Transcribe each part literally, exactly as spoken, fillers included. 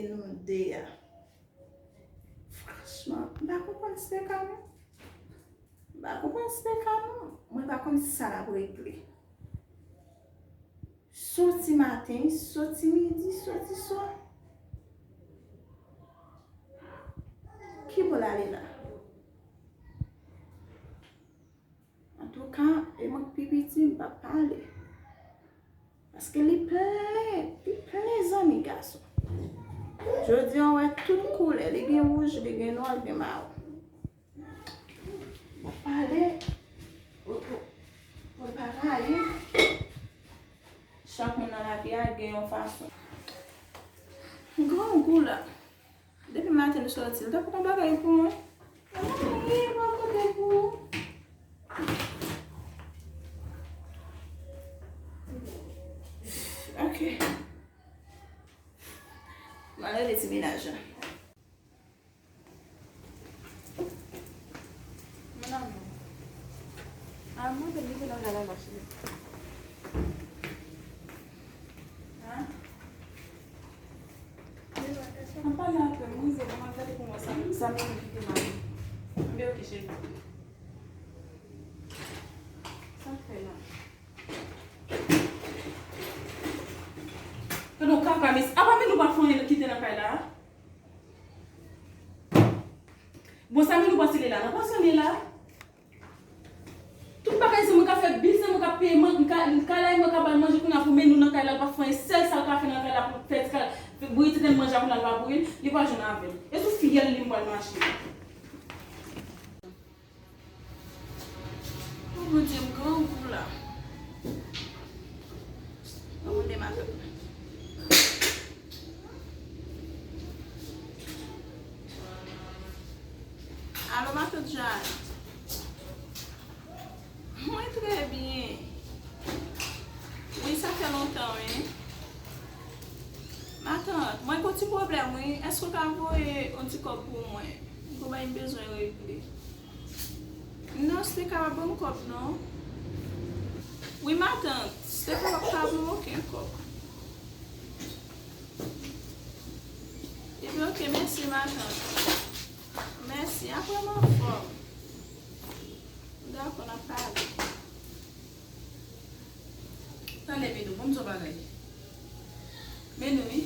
nou de a. Franchman, m pa konprann Steka non. M pa konprann Steka non. Mwen pa konn sa l ap regle. Soti maten, soti midi, soti swa. Ki bò l ale la? Antouka, e mwen k pi piti, m p ap pale. Paske li plen, li plen zanmi gason. Jodi a, w wè tout koulè. Li gen wouj, li gen nwa, li gen mawon. M ap pale, ou, ou, ou pa rayi. Chak moun nan lavi a gen yon fason. Grangou la. Depi maten nou sòti, li t ap pran bagay pou mwen. Anyen pa kote pou ou. Ok. M al rele ti mennaj la. Mon amour. Ah, mwen te bliye nan gala la, cheri. Hein? An pale apre, mwen rive, mwen gade pou mwen sa, sa mwen kite mari. Mbe ok, cheri. Sa k fè la? Gade yon kaka, mes. Apa men nou pa fè anyen kite nan kay la? Bon, sa men nou panse li la? Nan panse li la? Tout bagay se mwen ka fè bil, se mwen ka peye, man, m ka, m ka lave, mwen ka ba l manje kounye a pou men nou nan kay la, l pa fè yon sèl sa l ka fè nan kay la pou fè ti kal, pou ret tenten manje a kounye a l pa bouri l, li pa jwenn avè l. E sou fiyèl li m pral mache. O Bondye, m grangou la. Mwen konn de matant mwen. Alo, matant Jeanne. Mwen trè byen. Wi, sa fè lontan, wi. Matant, mwen gon ti pwoblèm, wi. Èske w ka voye yon ti kòb pou mwen? Gon bagay m bezwen regle. Non, Steka pa ban m kòb, non. Wi, matant, Steka pa ban m okenn kòb. Epi, ok, mèsi, matant. Mèsi, apre m anfòm. Dakò, n ap pale. Tande, Menou, ban m di w bagay. Menou, wi.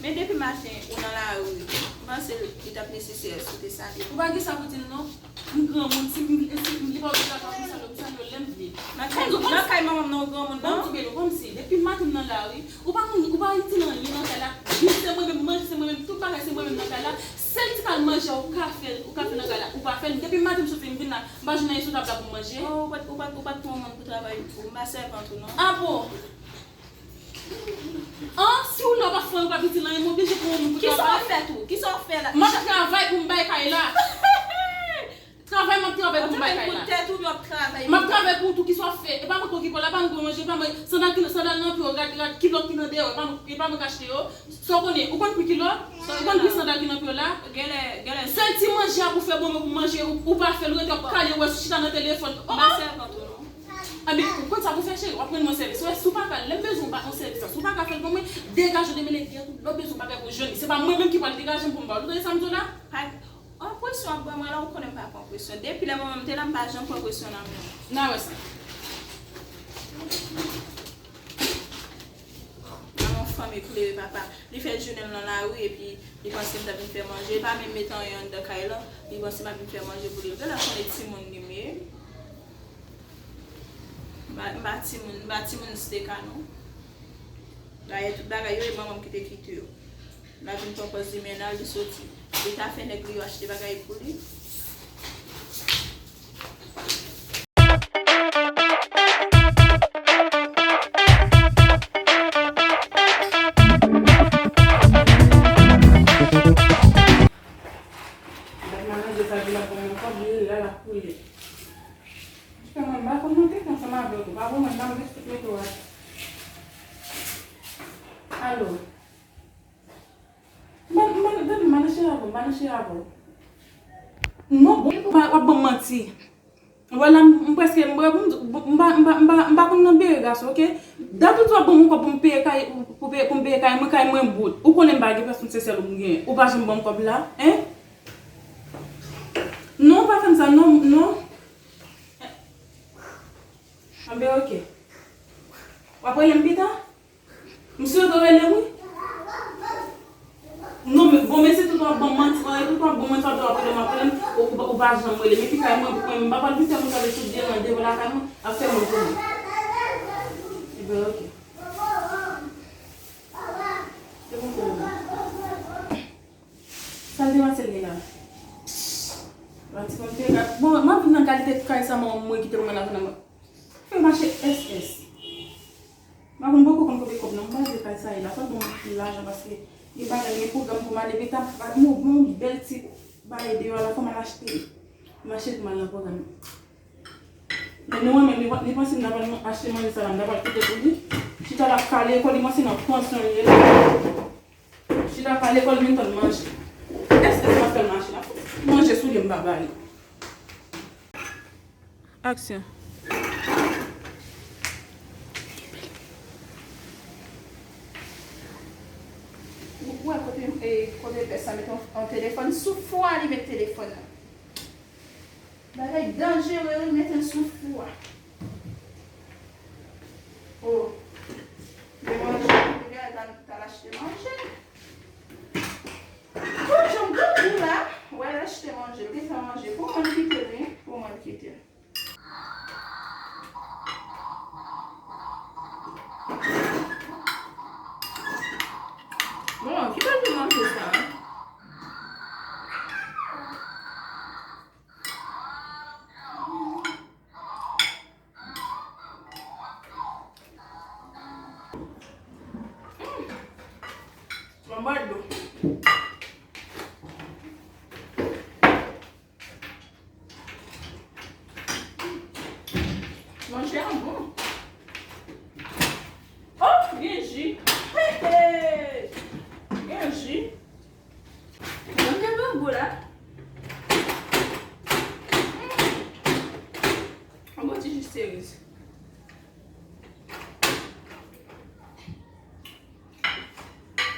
Men depi maten, ou nan lari, m panse li t ap nesesè si w te salye m. Ou pa gen sa pou di l, non. M granmoun, si m, si m, li pa oblije lakay pou m salye w, m salye w lè m vle. Nan kay, nan kay manman m nan ou granmoun, non? Ban m di, Menou, kòmsi, depi maten m nan lari, ou pa konn, ou pa itil anyen nan kay la. Bil se mwen menm, manje se mwen menm, tout bagay se mwen menm nan kay la. Sèl ti kal manje ou ka fè, ou ka fè nan kay la, ou pa fè l. Depi maten m soti, m vin la, m pa jwenn anyen sou tab la pou m manje. Oh, ou pa t, ou pa t, ou pa t pran moun pou travay pou ou. M pa sèvant ou non. Ah bon? An, si ou la w pa fè anyen, ou pa itil anyen, m oblije pran yon moun pou travay. Kisa w fè tou? Kisa w fè la? M ap travay pou m bay kay la. Travay m ap travay pou m bay kay la. Ou te pou tèt ou, w ap travay. M ap travay pou ou tou, kisa w ap fè? E pa mwen k okipe w la, e pa mwen k manje, e pa mwen sandal ki, sandal nan pye w, rad, rad, kilòt ki nan dèyè w, e pa mwen, e pa mwen k achte yo. Sa w konnen? Ou konn pri kilòt? Ou konn pri sandal ki nan pye w la? Genlè, genlè. Sèl ti manje a pou fè bon pou manje, ou, ou pa fè l, ou rete w ap kale, ou wè sou chita nan telefòn. M pa sèvant ou non. Anben, ou konn sa pou fè, cheri, w ap rann mwen sèvis. Ou wè, si w pa ka, lè m bezwen yon ba-, yon sèvis la, si w pa ka fè l pou mwen, degaje w, demele dèyè tout lòt bezwen bagay pou w jwenn li. Se pa mwen menm ki pral degaje m pou m ba w. Ou tande sa m di w la? Pa, an presyon ap ban mwen la, ou konnen m pa pran presyon. Depi lè manman m te la, m pa janm pran presyon nan men w. N a wè sa. Nan yon fanm eklere, papa. Li fè jounen l nan lari, epi li panse m t ap vin fè manje. Li pa menm met anyen anndan kay lan. Li panse m ap vin fè manje pou li. Ou genlè konnen timoun li m ye. M pa, m pa timoun, m pa timoun Steka, non. Dayè, tout bagay yo, e manman m ki te kite yo. L ap vin pran pòz li, men l al, li soti. Li ta fè nèg li yo achte bagay pou li. Gad manager sa di l ap ban mwen kòb, li rele la, l ap kriye. Paske mwen, m pa konn monte ansanm avè w tou. Pa pou mwen, m pa mete tout moto a. Alo. M pa, m pa, tande, m pa nan cheri avè w, m pa nan cheri avè w. Non, bon, w ap ban m manti. Vwala, m, m prèske, m, m, m, m pa, m pa, m pa, m pa konn nan bere gason, oke? Dat ou t ap ban m yon kòb pou m peye kay, pou peye, pou m peye kay mwen, kay mwen bout. Ou konnen m pa gen pèsonn, se sèl ou m genyen. Ou pa janm ban m kòb la, en? Non, pa fè m sa, non, non. Anben, oke. W ap rele m pita? M swete w rele m, wi. Non, men, bon, men se tout w ap ban m manti, an, e tout w ap ban m manti, w ap di w ap rele m, w ap rele m, ou, ou, ou pa janm rele m. Epi kay mwen, mwen, m pa pral kite moun sa yo sot devan, devan lakay mwen, ap fè moun kòman. Ebyen, oke. Se bon, se bon. Sa l te pase l gen la? Pati konn te gad. Bon, m ap viv nan kalite kay sa manman mwen kite pou mwen la, fè mache S S. M pa konn poko konn kote kòb nan, m pa vle kay sa ye la, fò l ban m anpil lajan paske gen bagay, gen pwogram pou m ale, epi ta m, m, m, yon bèl ti bagay deyò la, fò m al achte. M achte pou m al nan pwogram. Men nou an menm, li, li panse m ta pral achte manje sa la, m ta pral kite pou li. Chita l ap kale kò li, panse nan pansyon li ye. Chita kale kò l, vin tann manje. Èske se paske l mache la? Manje sou li, m pa ba li. Aksyon. Ou wè kote, e, kote pès sa met yon, yon telefòn sou fou a, li met telefòn nan. Bagay danjere, wi, mete l sou fou a. O, de manje, kounye a, t al, t al achte manje. Bon, jan m gou la, w al achte manje, l te fè manje. Pou mwen, l kite l, wi. Pou mwen, l kite l. Bon, ki kalite manje sa? Ban m bwè dlo. Manje a bon. Oh, gen ji. Hey, hey. Gen ji. Mwen tèlman gou la. Mm. Yon bon ti ji seriz.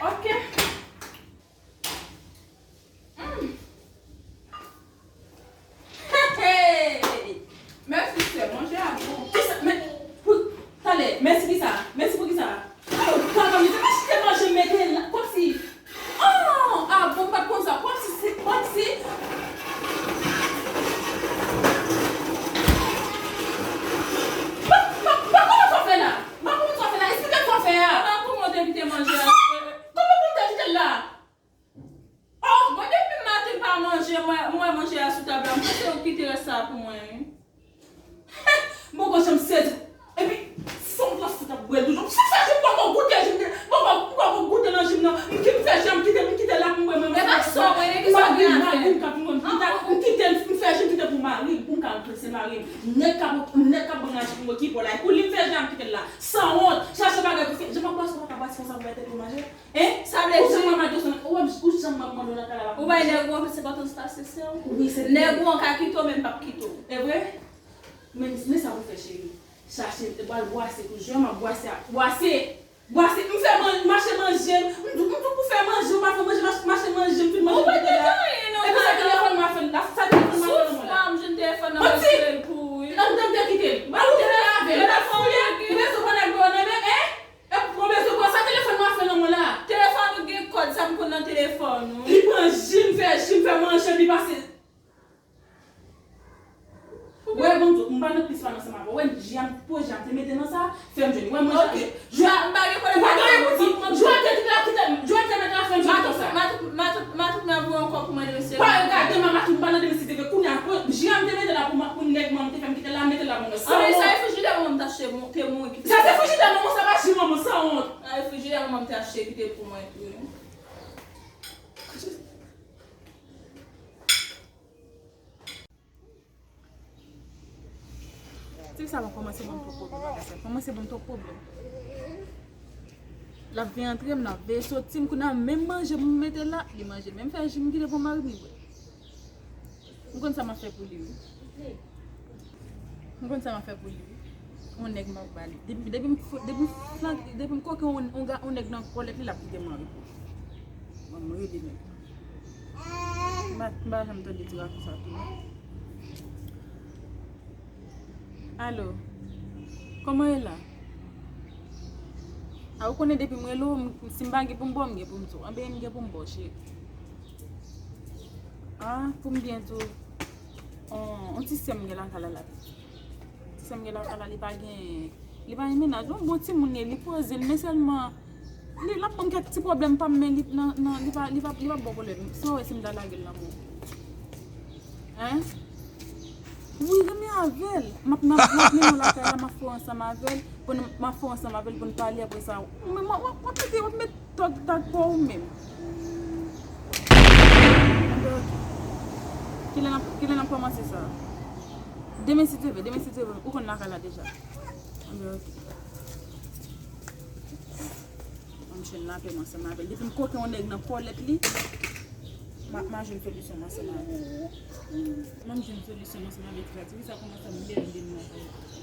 Ok. Mm. Hey, hey! Mèsi, sè, manje a bon. Kisa, men, pou, talè, mèsi kisa? Mèsi pou kisa? Oh, papa, mete, pa chita manje, mete la, kòmsi. Oh, ah, bon, m pa t konn sa, kòmsi se, kòmsi. Pa, pa, pa, kòman sa w fè la? Pa, kòman sa w fè la? Esplike m sa w fè a. Pa, kòman w te kite manje a? Kòman pou m te kite l la? Oh, mwen depi maten m pa manje, mwen, mwen manje a sou tab la. M panse yo kite rès sa pou mwen, wi. M poko janm sezi. Epi, fò m pran fout ap bwè l toujou. M fè ji m poko goute ji m, m poko, m poko goute nan ji m nan. M ki-, m fè ji a m kite, m kite l la pou mwen, mwen. Men pa sa, mwen, ki sa gen a fè? Mari m ka pou mwen, m kite, m kite l, m fè ji m kite pou mari m, pou m ka ranplase mari m. Nèg ka, nèg ka ban mwen ji pou mwen ki pou la. Pou li m fè ji a m kite l la. Sanwont, chache bagay pou fè. Jan m ap bwase, ou pa ka bwase konsa pou bay tèt ou manje. Hein? Sa vle di ou janm ap mande, ou, ou janm ap mande nan kay la. Ou bay nèg ou anpil enpòtans pase sè w. Wi, se nèg ou an ka kite w, men m p ap kite w. E vre? Men, men sa pou fè, cheri. Chache, bal bwase tou. Jwè m ap bwase a. Bwase! Bwase! M fè man-, mache manje. M di, m di pou fè manje, ou pa fè manje, mache, mache manje, m fin manje. Ou pa te fè anyen, non. Epi sa telefòn mwen fè la. Sa telefòn mwen fè la. Souf mwen, m jwenn telefòn nan, mwen kite l pou ou, wi. An, m te kite l. Ba ou te lave. Telefòn mwen gen. Ou bezwen konnen gwo nan men, hein? Epi pran bezwen pran sa telefòn nan fè nan mwen la. Telefòn ou gen kòd, sa m konn nan telefòn ou. Li pran ji m, fè ji m, fè manje, li pase. Wè, bon, m pa nan plis pale ansanm avè w. Wè, ji a m, po ji a m te mete nan sa, fè m jwenn. Wè, manje a, jwè a, m pa gen pwoblèm. Ou pa gen anyen pou di. Jwè a te kite la, kite m. Jwè a te mete la, fè m jwenn konsa. Matout, matout, matout, matout nan voye ankò pou mwen demen serye. Pa gade m, matout, m pa nan demen serye. Kounye a, ji a m te mete la pou mwen, pou nèg mwen, m te fè m kite la, mete la pou mwen. Anben sa e frijidè manman m t achte, te mouri kite. Sa se frijidè manman, sa pa ji manman, sanwont. A, e frijidè manman m te achte kite pou mwen tou, wi. Ti sa va kòmanse ban m twòp pwoblèm, bagay sa kòmanse ban m twòp pwoblèm. L ap veye antre m, l ap veye soti m, kounye a menm manje pou m mete la, li manje l. Menm fè ji m kite pou mari m, li bwè. M konn sa m ap fè pou li, wi. M konn sa m ap fè pou li, wi. Yon nèg m ap ba li. Depi, depi m fo-, depi m flank, depi m koke yon, yon ga-, yon nèg nan kòlèt li, l ap kite m an repo. Bon, m rele nèg. M pa, m pa janm tande ti rakonsa tou. Alo. Kòman e la? A, ou konnen depi m rele w, m, si m pa gen pou m ba w, m gen pou m di w. Anben, m gen pou m ba w, cheri. A, pou m byen di w, on, on ti sè m gen lakay la, la. Ti sè m gen lakay la, li pa gen, li pa gen mennaj. On bon timoun li ye, li poze l, men sèlman, li, l ap ban m kèk ti pwoblèm pa m, men li, nan, nan, li pa, li pa, li pa ba w pwoblèm. Si w wè si m ta lage l nan men w. Hein? Wi, renmen avè l. M ap, m ap, m ap mennen w lakay la, m ap fè w ansanm avè l. Pou n, m ap fè w ansanm avè l pou n pale apre sa. Ou menm, w ap, w ap mete, w ap met tòg, tag pa w menm. Anben, ok. Kilè n ap, kilè n ap kòmanse sa? Demen si Dye vle, demen si Dye vle. Ou konn lakay la deja. Anben, ok. Ban m jwenn lapè m ansanm avè l. Depi m koke yon nèg nan kòlèt li, m a, m a jwenn solisyon m ansanm avè l. M a jwenn solisyon m ansanm avè l. Ti sa kòmanse ap mède m nan kay la.